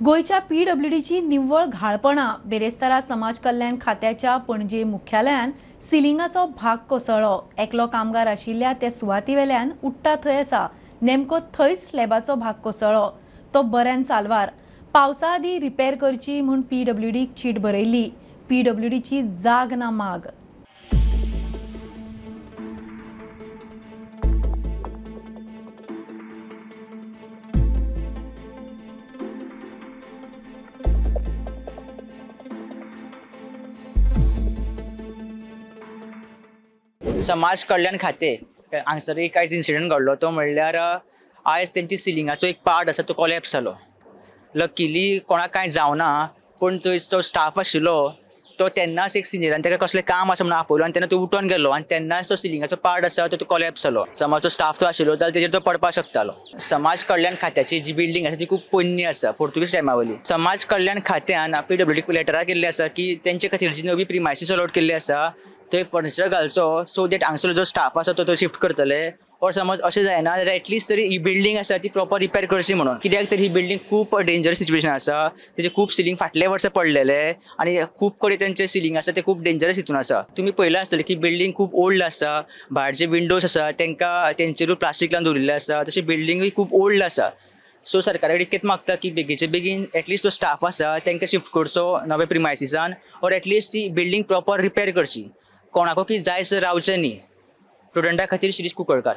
गोंयच्या पीडब्ल्यूडीची निव्वळ घाळपणा. बेरेस्तारा समाज कल्याण खात्याच्या पणजे मुख्यालयान सिलिंगाचो भाग कोसळ्ळो. एकलो कामगार आशिल्ल्या त्या सुवातीवेल्यान उडटा थंय आसा, नेमको थंयच स्लॅबाचो भाग कोसळ्ळो. तो बऱ्यान साल्वार. पावसा आदीं रिपेर करची म्हूण पीडब्ल्यूडीक चीट बरयल्ली. पीडब्ल्यूडीची जाग ना माग. समाज कल्याण खाते हांगसर एक आयज इन्सिडंट घडलो तो म्हणल्यार आयज तेंची सिलिंगाचो एक पार्ट आसा तो कोलॅप्स जालो. लकीली कोणाक कांय जावना, पूण थंय जो स्टाफ आशिल्लो तो तेन्नाच एक सिनियरान ताका कसलें काम आसा म्हणून आपयलो आनी तेन्ना तो उठोन गेलो आनी तेन्नाच तो सिलिंगाचो पार्ट आसा तो कोलॅप्स जालो. समज तो स्टाफ तो आशिल्लो जाल्यार तेजेर तो पडपाक शकतालो. समाज कल्याण खात्याची जी बिल्डींग आसा ती खूब पोन्नी आसा, पोर्तुगीज टायमा वयली. समाज कल्याण खात्यान पीडब्ल्यूडीक लेटरां केल्ली आसा की तेंचे खातीर जी नवी प्रिमायसीस अलॉट केल्ली आसा थंय फर्निचर घालचो, सो that हांगसर जो स्टाफ आसा तो थंय शिफ्ट करतले. और समज अशें जायना जाल्यार एटलिस्ट तरी ही बिल्डींग आसा ती प्रॉपर रिपेर करची म्हणून. कित्याक तर ही बिल्डींग खूब डेंजरस सिच्युएशन आसा. तेजे खूब सिलींग फाटले वर्सा पडलेले आनी खूब कडेन तेंचे सिलींग आसा ते खूब डेंजरस हितून आसा. तुमी पळयलां आसतलें की बिल्डींग खूब ओल्ड आसा, भायर जे विंडोज आसा तांकां तेंचेरूय प्लास्टीक लावन दवरिल्लें आसा, तशें बिल्डींगूय खूब ओल्ड आसा. सो सरकारा कडेन इतकेंच मागता की बेगीचे बेगीन एटलिस्ट जो स्टाफ आसा तांकां शिफ्ट करचो नव्या प्रिमायसिसान, और एटलिस्ट ती बिल्डींग प्रॉपर रिपेर करची. कोणाको की जाय सर रावचें न्ही. स्टुडंटा खातीर शिरीष कुंकळकार.